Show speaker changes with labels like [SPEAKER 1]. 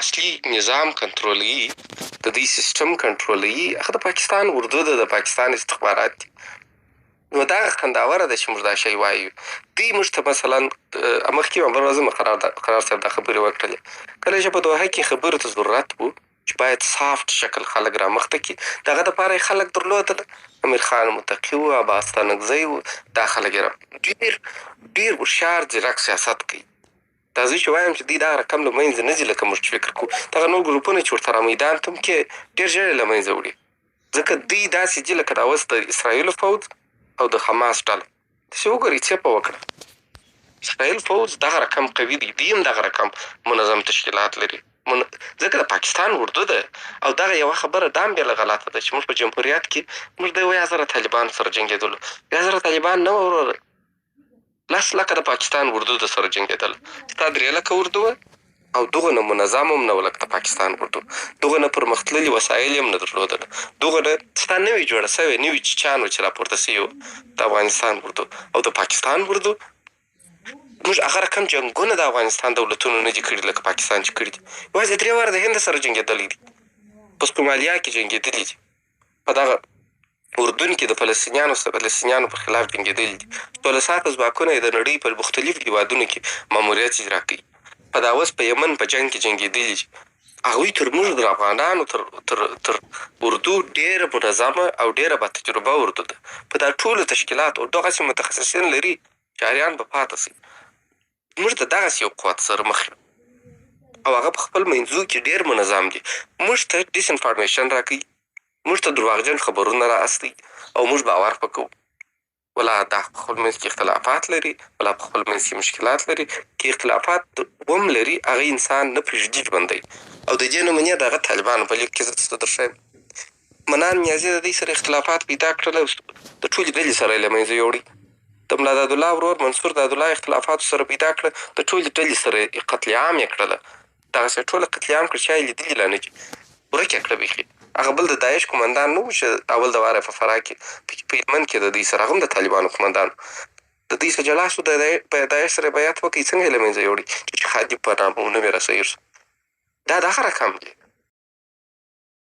[SPEAKER 1] اصلي نظام کنټرولوي، د دوی سیستم کنټرولوي، هغه د پاکستان اردو ده، د پاکستان استخبارات دي. نو دا خنداوره ده چې موږ دا شی وایو. دوی موږ ته مثلا مخکې بل ورځ قرار صاحب دا خبرې وکړلې، کله چې په دوحه کې خبرو ته ضرورت وو چې باید soft شکل خلک رامخته کړي، د هغه دپاره یې خلک درلودل، امیر خان متقي و، عباس ستانکزی و، دا خلک یې ډېر ډېر هوښیار ځیرک سیاست کوي. دا زه چې وایم چې دوی دا رقم له منځه نه ځي لکه موږ چې فکر کوو، دغه نور ګروپونه چې ورته را میدان ته هم کې ډېر ژر یې له منځه وړي، ځکه دوی داسې دي لکه دا اوس د اسرائیلو فوځ او د حماس ډله. تاسې وګورئ څه په وکړه، اسرائیل فوځ دغه رقم قوي دی، دوی هم دغه رقم منظم تشکیلات لري، ځکه د پاکستان اردو ده. او دغه یوه خبره دا هم بېله غلطه ده چې موږ په جمهوریت کې موږ د 7000 طالبانو سره جنګېدلو. 7000 طالبان نه وه وروره، 10 لکه د پاکستان اردو د سره جنګېدل، ستا 3 لکه اردو وه او دغه نه منظم هم نه وه لکه د پاکستان اردو، دغه نه پرمختللي وسایل یې هم نه درلودل، دغه نه ستا نوې جوړه شوې نوي چیچان وه چې راپورته شوي وه د افغانستان اردو او د پاکستان اردو. موږ هغه رقم جنګونه د افغانستان دولتونو نه دي کړي لکه پاکستان چې کړي دي. یوازې 3 واره د هند سره جنګېدلی دي، په سومالیا کې جنګېدلي دي، په دغه اردن کې د فلسطینیانو پر خلاف جنګېدلي دي. سوله ساته ځواکونه یې د نړۍ په مختلفو هېوادونو کې ماموریت اجرا کوي. په دا اوس په یمن په جنګ کې جنګېدلي دي. هغوی تر موږ د افغانانو تر تر تر اردو ډېره منظمه او ډېره با تجربه اردو ده. په دا ټولو تشکیلات او دغسې متخصصین لري چې اریان به پاتې شي. موږ د دغسې یو قوت سره مخ یو او هغه په خپل منځو کې ډېر منظم دي. موږ ته disinformation راکوي، موږ ته درواغجن خبرونه را استوي او موږ باور په کوو. ولا دا په خپل منځ کې اختلافات لري، ولا په خپل منځ کې مشکلات لري. که اختلافات هم لري هغه انسان نه پرېږدي ژوندی. او د دې نمونې د هغه طالبانو په لیک کې زه څه درښیم. منان نیازي د دوی سره اختلافات پیدا کړل او د ټولې ډلې سره یې له منځه یوړی. د ملا دادالله ورور منصور دادالله اختلافاتو سره پیدا کړه، د ټولې ډلې سره یې قتل عام یې کړله. دغسې ټوله قتل عام کړه، چا یې لیدلي لا نه دي، ورک یې کړه بیخي. هغه بل د داعش قومندان نه و چې اول د واره په فراه کې په هلمند کې د دوی سره، هغه هم د طالبانو قومندان د دوی سره جلا شو، د داعش سره بیعت وکړي، څنګه یې له منځه یوړي چې خادي په نامه نوم یې راسهیر شو. دا دغه رقم دی.